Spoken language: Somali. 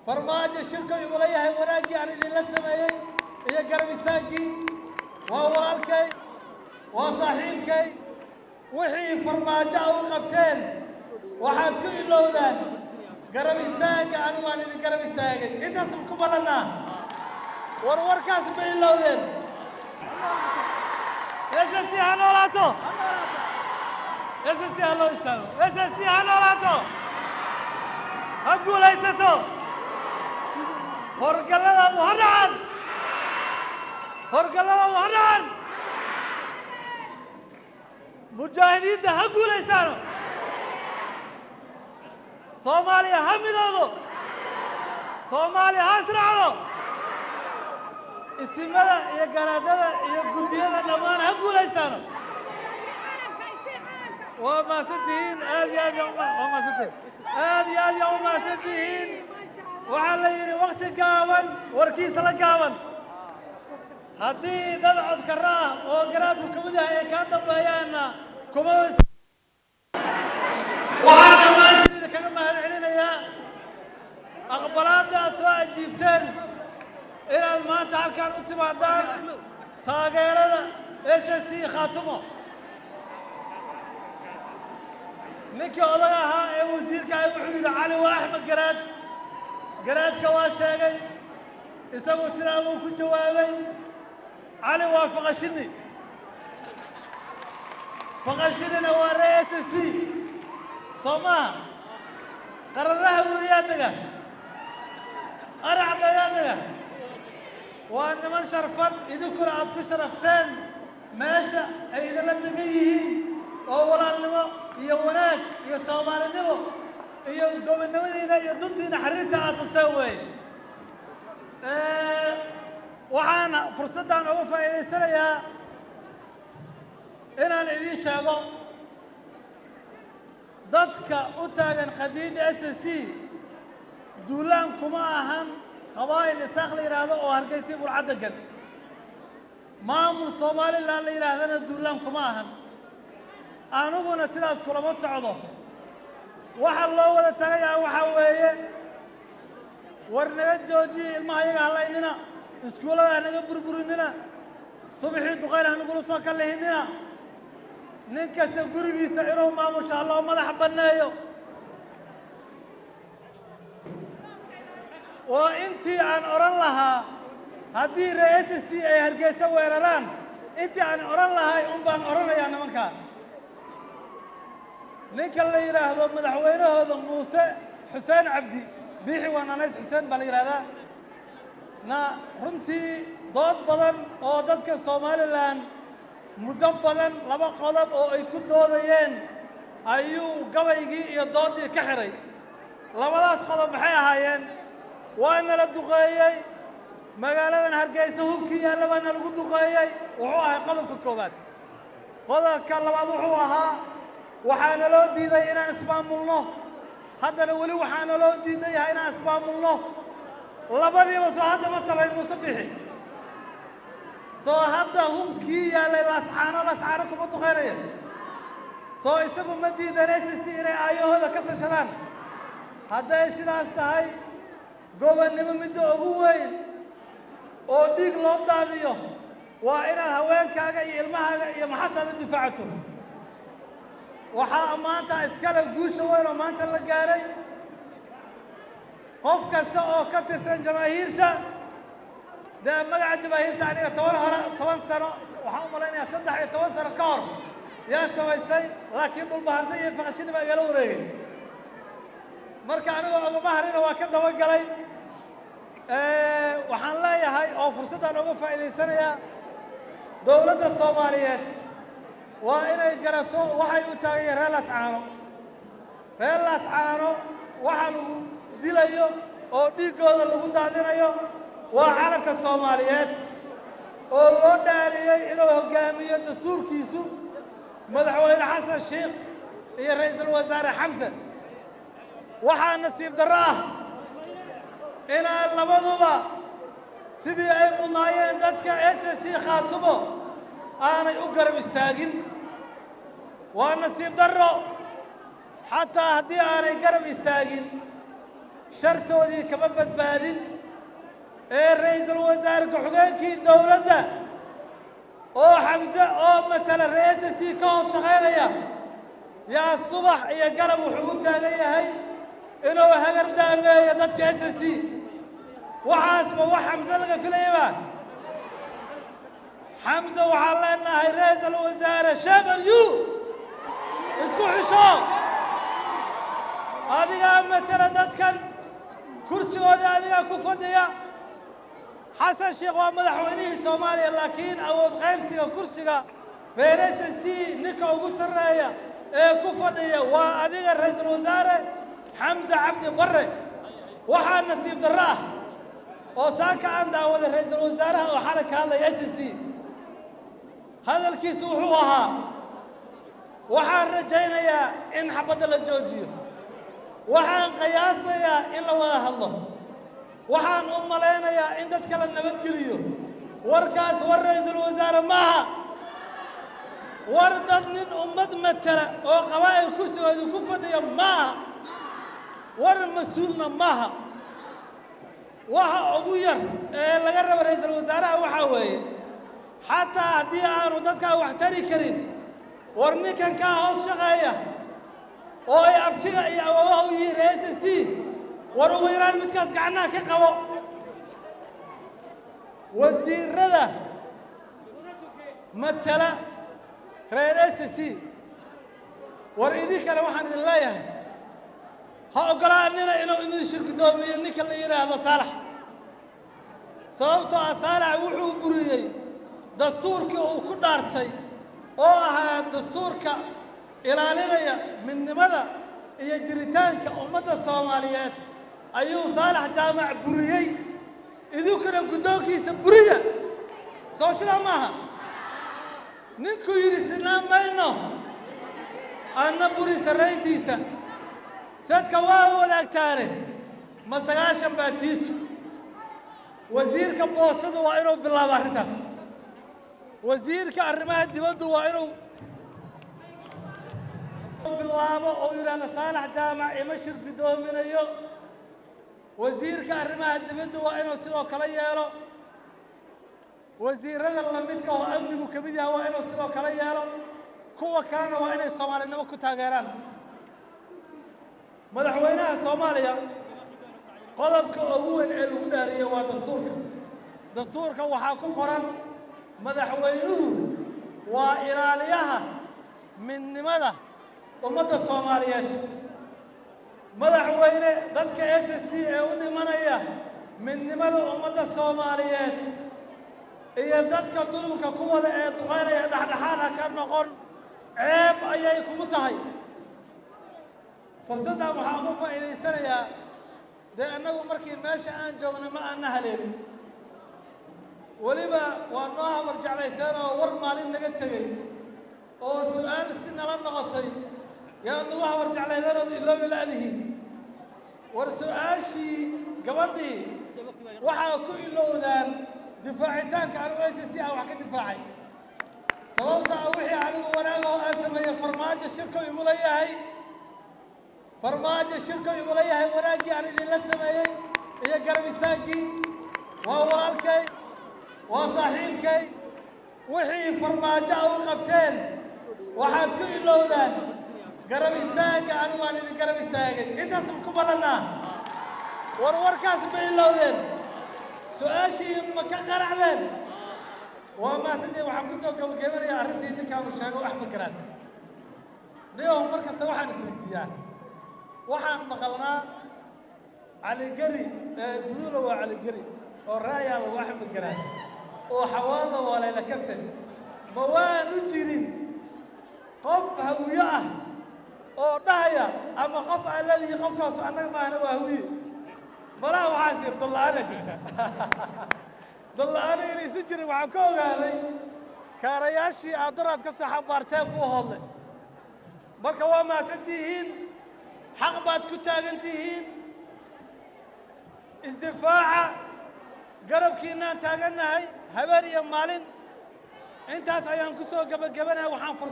Farmaajo shirka igula yahay wanaaggii aan idinla sameeyey iyo garab istaaggii. Waa walaalkay, waa saaxiibkay. Wixii Farmaajo a u qabteen waxaad ku ilowdaan garab istaagga anigu aan idin garab istaagay. Intaas ku ballannaa, war warkaas ma ilowdeen? SSC ha noolaato! SSC ha loo istaago! SSC ha noolaato, ha guulaysato! Horgalladaadu ha dhacan, horgalladaadu ha dhacan! Mujaahidiinta ha guulaystaano! Soomaaliya ha midoodo! Soomaaliya ha israacdo! Isimada iyo garaadada iyo guddiyada dhammaan ha guulaystaano! Waa mahadsantihiin, aad iyo aad waa mahadsantihiin, aad iyo aad yaa u mahadsantihiin. Waxaa la yidhi wakti gaaban warkiisa la gaaban. Haddii dad codkarro ah oo garaadku ka mid yahay ay kaa dambeeyaanna kuma. Waxaan dhammaantiin idinkaga mahad celinayaa aqbalaadda aad soo ajiibteen inaad maanta halkaan u timaadaan taageerada SSC Khaatumo. Ninkii odaga ahaa ee wasiirka ah wuxuu yidhi Cali waa Axmed Garaad. Garaadka waa sheegay, isagu sidaa buu ku jawaabay. Cali waa Faqashini, Faqashinina waa ree SSC, soo maaha? Qararaha weeyaa dega, aracdayaa dega. Waa niman sharfan, idinkuna aad ku sharafteen meesha ay idinla degan yihiin oo walaalnimo iyo wanaag iyo soomaalinimo iyo gobonnimadiina iyo duntiina xariirta aad tusteen weeye. Waxaan fursaddan uga faa'iidaysanayaa inaan idiin sheego dadka u taagan qadiidda SSC duulaan kuma ahan qabaa'il Isaaq la yidhaahdo oo Hargeysa Burcad degan. Maamul Somaliland la yidhaahdana duulaan kuma ahan. Aniguna sidaas kulama socdo. Waxa loo wada tagayaa waxaa weeye: war naga joojiya ilmaha yaga halaynina, iskuullada ha naga burburinina, subaxii duqayl ha nagula soo kallihinina, nin kasta gurigiisa inuu maamusho ha loo madax banneeyo. Waa intii aan odhan lahaa haddii ree SSC ay Hargeysa weeraraan. Intii aan odhan lahay un baan odhanayaa nimankaa. Ninka la yidhaahdo madaxweynahooda Muuse Xuseen Cabdi Biixi, waa Nanays, Xuseen baa la yidhahdaa na. Runtii dood badan oo dadka Somaliland muddo badan laba qodob oo ay ku doodayeen ayuu gabaygii iyo dooddii ka xidhay. Labadaas qodob maxay ahaayeen? Waa nala duqeeyey magaaladan Hargeysa, hubkii yaalla baa nalagu duqeeyey, wuxuu ahay qodobka koowaad. Qodobka labaad wuxuu ahaa waxaa naloo diiday inaan ismaamulno. Haddana weli waxaa naloo diidan yahay inaan ismaamulno. Labadiiba soo hadda ma samayn Muuse Bixi? Soo hadda hubkii yaallay Laascaano, Laascaano kuma duqeynaya? Soo isagu ma diidan SSC inay aayahooda ka tashadaan? Hadday sidaas tahay, gobonnimo midda ugu weyn oo dhiig loo daadiyo waa inaad haweenkaaga iyo ilmahaaga iyo maxasaad u difaacato. Waxaa maanta iskale guusha weyn oo maanta la gaaray qof kasta oo ka tirsan jamaahiirta. Dee magaca jamaahiirta aniga 10 hore, 10 sano, waxaan u malaynayaa 13 sano ka hor yaa samaystay, laakiin Dhulbahanta iyo Faqashini baa igala wareegay. Marka anigoo ogama harina, waa ka dabagalay. Waxaan leeyahay oo fursaddan uga faa'iidaysanayaa dowladda Soomaaliyeed waa inay garato waxay u taagan yihiin reer Laascaano. Reer Laascaano waxa lagu dilayo oo dhiiggooda lagu daadinayo waa calanka Soomaaliyeed oo loo dhaariyey inuu hoggaamiyo dastuurkiisu Madaxweyne Xasan Sheikh iyo Ra'iisul Wasaare Xamse. Waxaa nasiib darro ah inaan labaduba sidii ay mudnaayeen dadka SSC Khaatumo aanay u garab istaagin. Waa nasiib darro. Xataa haddii aanay garab istaagin, Shartoodii kama badbaadin ee ra'iisul wasaare ku-xigeenkii dowladda oo Xamse oo matala reer SSC ka hoos shaqaynaya yaa subax iyo galab wuxuu u taagan yahay inuu hagardaameeyo dadka SSC. Waxaas ma wax Xamse laga filayaba? Xamse, waxaan leenahay, ra'iisul wasaare, shame on you. Isku xisho. Adigaa matala dadkan, kursigoodii adigaa ku fadhiya. Xasan Sheekh waa madaxweynihii Soomaaliya, laakiin awood qaybsiga kursiga reer SSC ninka ugu sarreeya ee ku fadhiya waa adiga, ra'iisul wasaare Xamse Cabdi Barre. Waxaa nasiib darro ah oo saaka aan daawaday ra'iisul wasaaraha oo xalay ka hadlaya SSC. Hadalkiisu wuxuu ahaa: "Waxaan rajaynayaa in xabadda la joojiyo, waxaan qiyaasayaa in la wada hadlo, waxaan u malaynayaa in dadka la nabadgeliyo." Warkaas war ra'iisul wasaare maaha. War dad nin ummad matala oo qabaa'il kursigooda ku fadhiya maaha, war mas-uulna maaha. Waxa ugu yar ee laga rabo ra'iisul wasaaraha waxaa weeye, xataa haddii aanu dadkaa wax tari karin, war ninkan kaa hoos shaqeeya oo ay abtiga iyo awoowaha u yihiin reer SSC, war ugu yaraan midkaas gacnaha ka qabo. Wasiirada matala reer SSC, war idinkana waxaan idin leeyahay, ha oggolaanina inuu idin shirgudoomiyo ninka la yidhaahdo Saalax, sababtoo ah Saalax wuxuu buriyey dastuurkii uu ku dhaartay oo ahaa dastuurka ilaalinaya midnimada iyo jiritaanka ummadda Soomaaliyeed ayuu Saalax Jaamac buriyey. Idinkuna guddoonkiisa buriya. Soo sidaa maaha? Ninkuu yidhi sinaan mayno, anna buri sarrayntiisa. Sadka waa wadaagtaane, ma 90 baa tiisu? Wasiirka boosadu waa inuu bilaabo arrintaas. Wasiirka arrimaha dibaddu waa inuu bilaabo oo yidhaahdo Saalax Jaamac ima shir guddoominayo. Wasiirka arrimaha dibaddu waa inuu sidoo kale yeelo. Wasiirada lamidka oo amnigu ka mid yahay waa inuu sidoo kale yeelo. Kuwa kalena waa inay Soomaalinimo ku taageeraan. Madaxweynaha Soomaaliya, qodobka ugu weyn ee lagu dhaariyey waa dastuurka. Dastuurka waxaa ku qoran madaxweynuhu waa ilaaliyaha midnimada ummadda Soomaaliyeed. Madaxweyne, dadka SSC ee u dhimanaya midnimada ummadda Soomaaliyeed iyo dadka dulumka ku wada ee duqaynaya dhexdhexaad ha ka noqon. Ceeb ayay kugu tahay. Fursaddan waxaan ugu faa'iidaysanayaa, dee annagu markii meesha aan joogna ma aanna haleelin, weliba waa noo habar jeclayseen oo war maalin naga tegey oo su'aal si nala noqotay yaa nagu habar jeclaydeen ood iloobi la'dihiin. War su'aashii gabadhii waxaa ku ilowdaan difaacitaanka anigu SSC aan wax ka difaacay, sababta ah wixii anigu wanaag oo aan sameeyey Farmaajo shirka igula yahay, Farmaajo shirka igula yahay. Wanaaggii aan idinla sameeyey iyo garab istaaggii, waa walaalkay, waa saaxiibkay. Wixii Farmaajo a u qabteen waxaad ku ilowdaan garab istaagga anigu aan idin garab istaagay. Intaas ku ballannaa? War warkaas ma ilowdeen? Su-aashii ma ka qaracdeen? Waa maasidii. Waxaan kusoo gabagabanaya arrintii ninkaanu sheego, Axmed Garaad. Niyow, mar kasta waxaan isweydiiyaa, waxaan maqalnaa Caligeri Duduula waa Caligeri oo raayaa lagu Axmed Garaad oo Xawaadla waa Layla Kase. Ma waanu jirin qof Hawiye ah oo dhahaya ama qof aan leedihi qofkaasu annaga maahna waa Hawiye? Malaha waxaas yir dalla-aana jirta. Dalla-aana inaysan jirin waxaan ka ogaaday kaarayaashii aad daraad ka soo xambaarteen buu hodlay. Marka waa mahadsan tihiin, xaq baad ku taagan tihiin, isdifaaca, garabkiinaan taagannahay habeen iyo maalin. Intaas ayaan ku soo gebagabanahay. Waxaan fursad